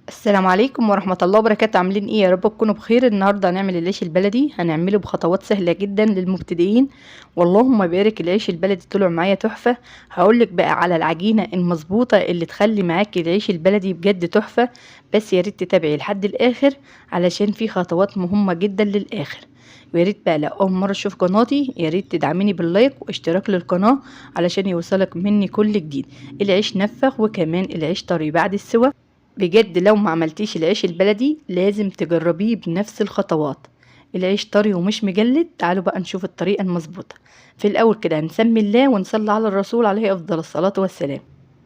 السلام عليكم ورحمة الله وبركاته. عاملين ايه؟ يا رب تكونوا بخير. النهاردة هنعمل العيش البلدي، هنعمله بخطوات سهلة جدا للمبتدئين، واللهم بارك. العيش البلدي طلع معايا تحفة. هقولك بقى على العجينة المظبوطة اللي تخلي معاكي العيش البلدي بجد تحفة، بس يا ريت تتابعي لحد الاخر علشان في خطوات مهمة جدا للاخر. ويا ريت بقى لو اول مرة تشوف قناتي يا ريت تدعميني بال like واشتراك للقناة علشان يوصلك مني كل جديد. العيش نفخ وكمان العيش طري بعد السوى. بجد لو ما عملتيش العيش البلدي لازم تجربيه بنفس الخطوات. العيش طري ومش مجلد. تعالوا بقى نشوف الطريقة المظبوطة. في الأول كده هنسمي الله ونصلي على الرسول عليه أفضل الصلاة والسلام.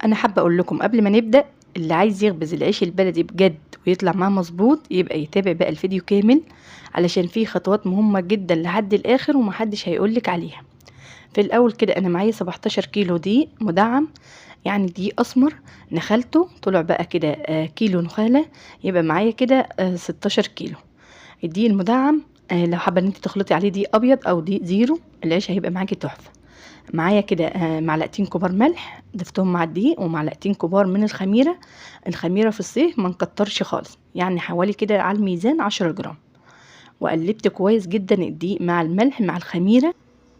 أنا حابة أقول لكم قبل ما نبدأ، اللي عايز يخبز العيش البلدي بجد ويطلع معاه مظبوط يبقى يتابع بقى الفيديو كامل علشان فيه خطوات مهمة جدا لحد الآخر ومحدش هيقولك عليها. في الأول كده أنا معايا 17 كيلو دقيق مدعم، يعني دقيق أسمر نخلته طلع بقى كده كيلو نخالة، يبقى معايا كده 16 كيلو الدقيق المدعم. لو حابة ان انت تخلطي عليه دقيق أبيض أو دقيق زيرو العيش هيبقى معاكي تحفة. معايا كده معلقتين كبار ملح ضفتهم مع الدقيق، ومعلقتين كبار من الخميرة. الخميرة في الصيف ما نكترش خالص، يعني حوالي كده على الميزان 10 جرام. وقلبت كويس جدا الدقيق مع الملح مع الخميرة.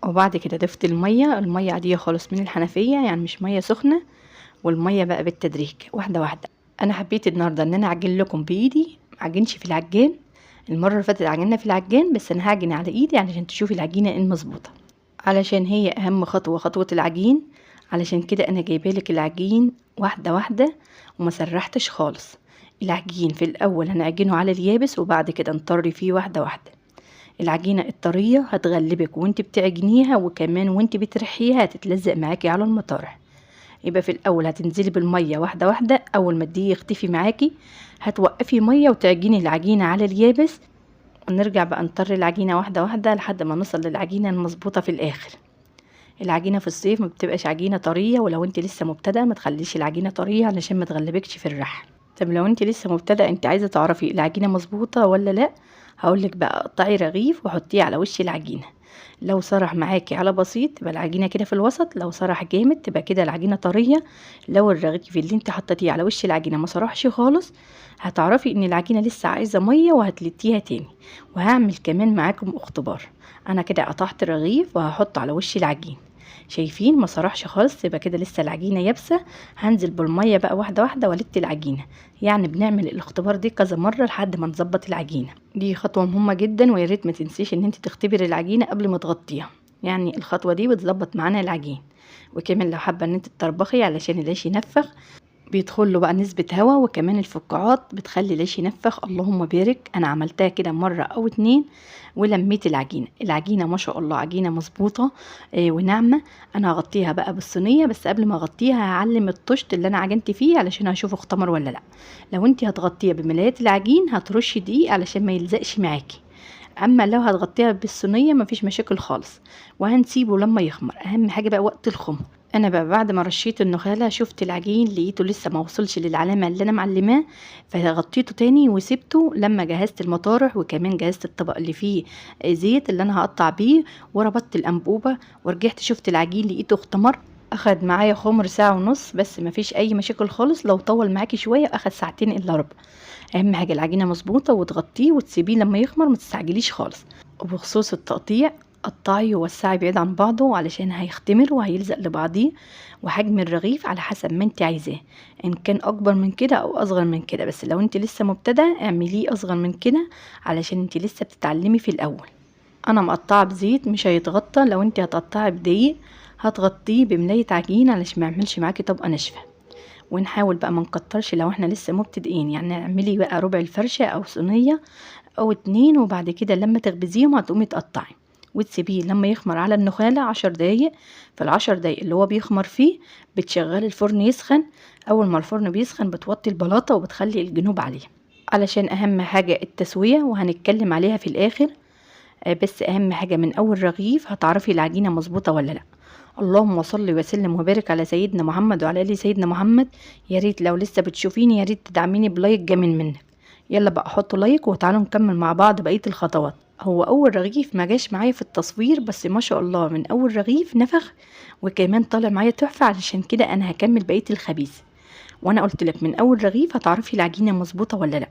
وبعد كده ضفت المية، المية عادية خالص من الحنفية، يعني مش مية سخنة. والمية بقى بالتدريج واحدة واحدة. أنا حبيت النهاردة إن أنا أعجن لكم بإيدي، ما أعجنش في العجان. المرة اللي فاتت عجننا في العجان، بس أنا هعجن على إيدي علشان تشوفي العجينة المظبوطة، علشان هي أهم خطوة، خطوة العجين. علشان كده أنا جايبالك العجين واحدة واحدة وما سرحتش خالص. العجين في الأول هنعجنه على اليابس وبعد كده نطري فيه واحدة واحدة. العجينة الطرية هتغلبك وانت بتعجنيها، وكمان وانت بترحيها هتتلزق معاكي على المطارح. يبقى في الأول هتنزلي بالمية واحدة واحدة، أول ما الدقيق يختفي معاكي هتوقفي مية وتعجني العجينة على اليابس، ونرجع بقى نطري العجينة واحدة واحدة لحد ما نوصل للعجينة المظبوطة في الآخر. العجينة في الصيف ما بتبقاش عجينة طرية، ولو انت لسه مبتدئة ما تخليش العجينة طرية علشان ما تغلبكش في الرحم. طب لو انت لسه مبتدئة انت عايزة تعرفي العجينة مظبوطة ولا لا، هقولك بقى قطعي رغيف وحطيه على وش العجينة. لو سرح معاكي على بسيط تبقى العجينة كده في الوسط، لو سرح جامد تبقى كده العجينة طرية. لو الرغيف اللي انت حطيتيه على وش العجينة ما سرحش خالص هتعرفي ان العجينة لسه عايزة مية وهتلتيها تاني. وهعمل كمان معاكم اختبار. انا كده قطعت الرغيف وهحطه على وش العجين، شايفين ما سرحش خالص، يبقى كده لسه العجينة يابسة. هنزل بالمية بقى واحدة واحدة ولت العجينة، يعني بنعمل الاختبار دي كذا مرة لحد ما نظبط العجينة. دي خطوة مهمة جدا، ويا ريت ما تنسيش ان انت تختبري العجينة قبل ما تغطيها، يعني الخطوة دي بتظبط معانا العجين. وكمان لو حابة ان انت تطربخي علشان العيش ينفخ، بيدخل له بقى نسبة هواء، وكمان الفقاعات بتخلي العيش ينفخ. اللهم بارك. انا عملتها كده مرة او اتنين ولميت العجينة. العجينة ما شاء الله عجينة مظبوطة، وناعمة. انا هغطيها بقى بالصينية، بس قبل ما اغطيها هعلم الطشت اللي انا عجنت فيه علشان هشوفه اختمر ولا لا. لو انت هتغطيها بملايات العجين هترشي دقيق علشان ما يلزقش معاكي، اما لو هتغطيها بالصينية مفيش مشاكل خالص. وهنسيبه لما يخمر، اهم حاجة بقى وقت الخمر. انا بقى بعد ما رشيت النخاله شفت العجين لقيته لسه ما وصلش للعلامه اللي انا معلماه، فغطيته تاني وسبته لما جهزت المطارح، وكمان جهزت الطبق اللي فيه زيت اللي انا هقطع بيه، وربطت الانبوبه، ورجعت شفت العجين لقيته اختمر. اخد معايا خمر ساعه ونص بس، ما فيش اي مشاكل خالص. لو طول معاكي شويه اخد ساعتين الا ربع. اهم حاجه العجينه مظبوطه وتغطيه وتسيبيه لما يخمر، ما تستعجليش خالص. وبخصوص التقطيع، قطعي ووسعي بعيد عن بعضه علشان هيختمر وهيلزق لبعضيه. وحجم الرغيف على حسب ما انت عايزاه، ان كان اكبر من كده او اصغر من كده، بس لو انت لسه مبتدئه اعمليه اصغر من كده علشان انت لسه بتتعلمي في الاول. انا مقطعه بزيت مش هيتغطى، لو انت هتقطعي بدقيق هتغطيه بملايه عجين علشان ما يعملش معاكي طبقه ناشفه. ونحاول بقى ما نكترش لو احنا لسه مبتدئين، يعني اعملي بقى ربع الفرشه او صينيه او اتنين، وبعد كده لما تخبزيهم هتقومي تقطعي وتسيبيه لما يخمر على النخالة 10 دقايق. في العشر دقايق اللي هو بيخمر فيه بتشغلي الفرن يسخن. أول ما الفرن بيسخن بتوطي البلاطة وبتخلي الجنوب عليه، علشان أهم حاجة التسوية وهنتكلم عليها في الآخر. بس أهم حاجة من أول رغيف هتعرفي العجينة مظبوطة ولا لأ. اللهم صل وسلم وبارك على سيدنا محمد وعلى آل سيدنا محمد. يا ريت لو لسه بتشوفيني يا ريت تدعميني ب like جميل منك. يلا بقى حطوا like وتعالوا نكمل مع بعض بقية الخطوات. هو أول رغيف ما جاش معايا في التصوير، بس ما شاء الله من أول رغيف نفخ وكمان طالع معايا تحفة، علشان كده أنا هكمل بقية الخبيز. وانا قلت لك من اول رغيف هتعرفي العجينة مظبوطة ولا لا.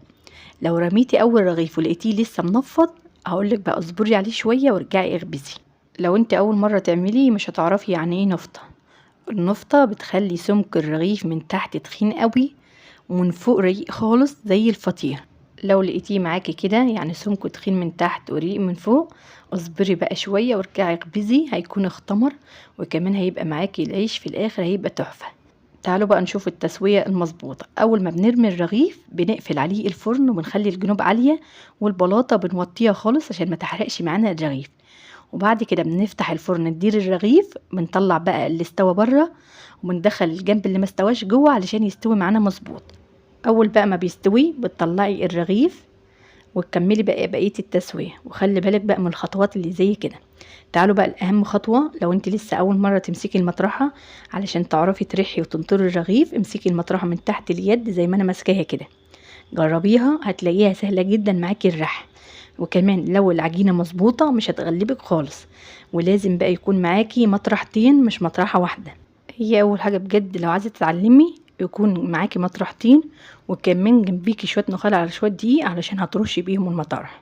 لو رميتي اول رغيف ولقيتيه لسه منفض، هقولك بقى اصبري عليه شوية وارجعي اخبزي. لو انت اول مرة تعملي مش هتعرفي يعني ايه نفطه. النفطه بتخلي سمك الرغيف من تحت تخين قوي ومن فوق رقيق خالص زي الفطير. لو لقيتيه معاكي كده يعني سمكة تخين من تحت ورقيق من فوق، اصبري بقى شوية وارجعي اخبزي، هيكون اختمر، وكمان هيبقى معاكي العيش في الاخر هيبقى تحفة. تعالوا بقى نشوف التسوية المظبوطه. اول ما بنرمي الرغيف بنقفل عليه الفرن وبنخلي الجنوب عالية، والبلاطه بنوطيها خالص عشان ما تحرقش معانا الرغيف. وبعد كده بنفتح الفرن ندير الرغيف، بنطلع بقى اللي استوى بره وبندخل الجنب اللي ما استواش جوه علشان يستوي معانا مظبوط. اول بقى ما بيستوي بتطلعي الرغيف وتكملي بقى بقية التسوية. وخلي بالك بقى من الخطوات اللي زي كده. تعالوا بقى الاهم خطوة، لو انت لسه اول مرة تمسكي المطرحه علشان تعرفي ترحي وتنطري الرغيف، امسكي المطرحه من تحت اليد زي ما انا ماسكاها كده، جربيها هتلاقيها سهلة جدا معاكي الرح. وكمان لو العجينة مظبوطة مش هتغلبك خالص. ولازم بقى يكون معاكي مطرحتين مش مطرحه واحدة. هي اول حاجة بجد لو عايزه تتعلمي يكون معاكي مطرحتين، وكمان جنبيكي شوية نخاله على شوية دقيق علشان هترشي بيهم المطارح.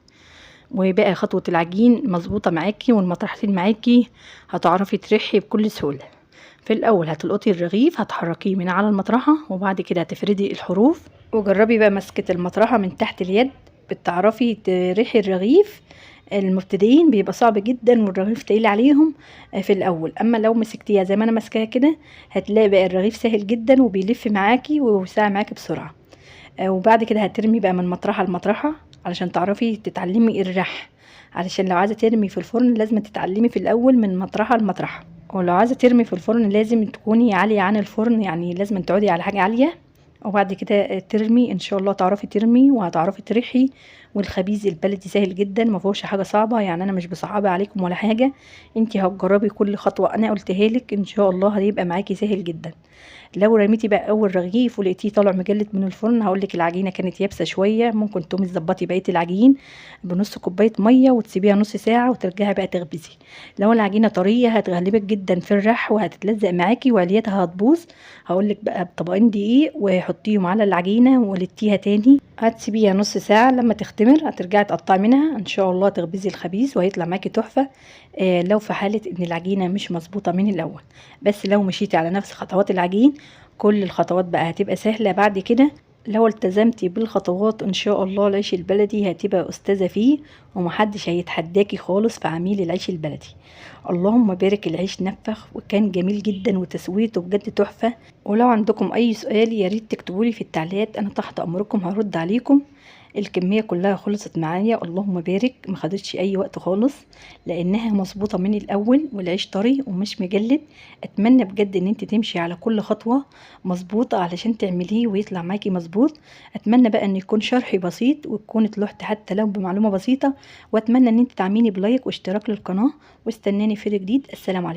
وبقى خطوة العجين مظبوطة معاكي والمطرحتين معاكي، هتعرفي ترحي بكل سهولة. في الاول هتلقطي الرغيف هتحركيه من على المطرحه، وبعد كده هتفردي الحروف. وجربي بقى مسكه المطرحه من تحت اليد، بتعرفي ترحي الرغيف. المبتدئين بيبقى صعب جدا والرغيف تقيل عليهم في الاول، اما لو مسكتيها زي ما انا ماسكاها كده هتلاقي بقى الرغيف سهل جدا وبيلف معاكي ويوسع معاكي بسرعة. وبعد كده هترمي بقى من مطرحه لمطرحه علشان تعرفي تتعلمي الرح، علشان لو عايزه ترمي في الفرن لازم تتعلمي في الاول من مطرحه لمطرحه. ولو عايزه ترمي في الفرن لازم تكوني عالية عن الفرن، يعني لازم تقعدي على حاجة عالية وبعد كده ترمي. ان شاء الله تعرفي ترمي وهتعرفي ترحي. والخبيز البلدي سهل جدا ما فيهوش حاجة صعبة، يعني انا مش بصعبها عليكم ولا حاجة، انتي هتجربي كل خطوة انا قلتها لك ان شاء الله هيبقى معاكي سهل جدا. لو رميتي بقى اول رغيف ولقيتيه طالع مجلد من الفرن، هقولك العجينة كانت يابسة شوية، ممكن تقومي تظبطي بقية العجين بنص كوباية مية وتسيبيها نص ساعة وترجعي بقى تخبزي. لو العجينة طرية هتغلبك جدا في الرح وهتتلزق معاكي وعليتها هتبوظ. هقولك بقى بطبقين دقيق وحطيهم على العجينة ولتيها تاني، هتسيبيها نص ساعة لما تختمر هترجعي تقطعي منها ان شاء الله تخبزي الخبيز وهيطلع معاكي تحفة. لو في حاله ان العجينة مش مظبوطة من الاول، بس لو مشيتي على نفس خطوات العجين كل الخطوات بقى هتبقى سهلة بعد كده. لو التزمتي بالخطوات ان شاء الله العيش البلدي هتبقى استاذه فيه ومحدش هيتحداكي خالص في عميل العيش البلدي. اللهم بارك، العيش نفخ وكان جميل جدا وتسويته بجد تحفة. ولو عندكم اي سؤال يا ريت تكتبولي في التعليقات، انا تحت امركم هرد عليكم. الكمية كلها خلصت معايا اللهم بارك، ما خدتش اي وقت خالص لانها مظبوطة من الاول والعيش طري ومش مجلد. اتمنى بجد ان انت تمشي على كل خطوة مظبوطة علشان تعمليه ويطلع معاكي مظبوط. اتمنى بقى ان يكون شرحي بسيط وتكون طلعت حتى لو بمعلومة بسيطة، واتمنى ان انت تعملي ب like واشتراك للقناة، واستناني في فيديو جديد. السلام عليكم.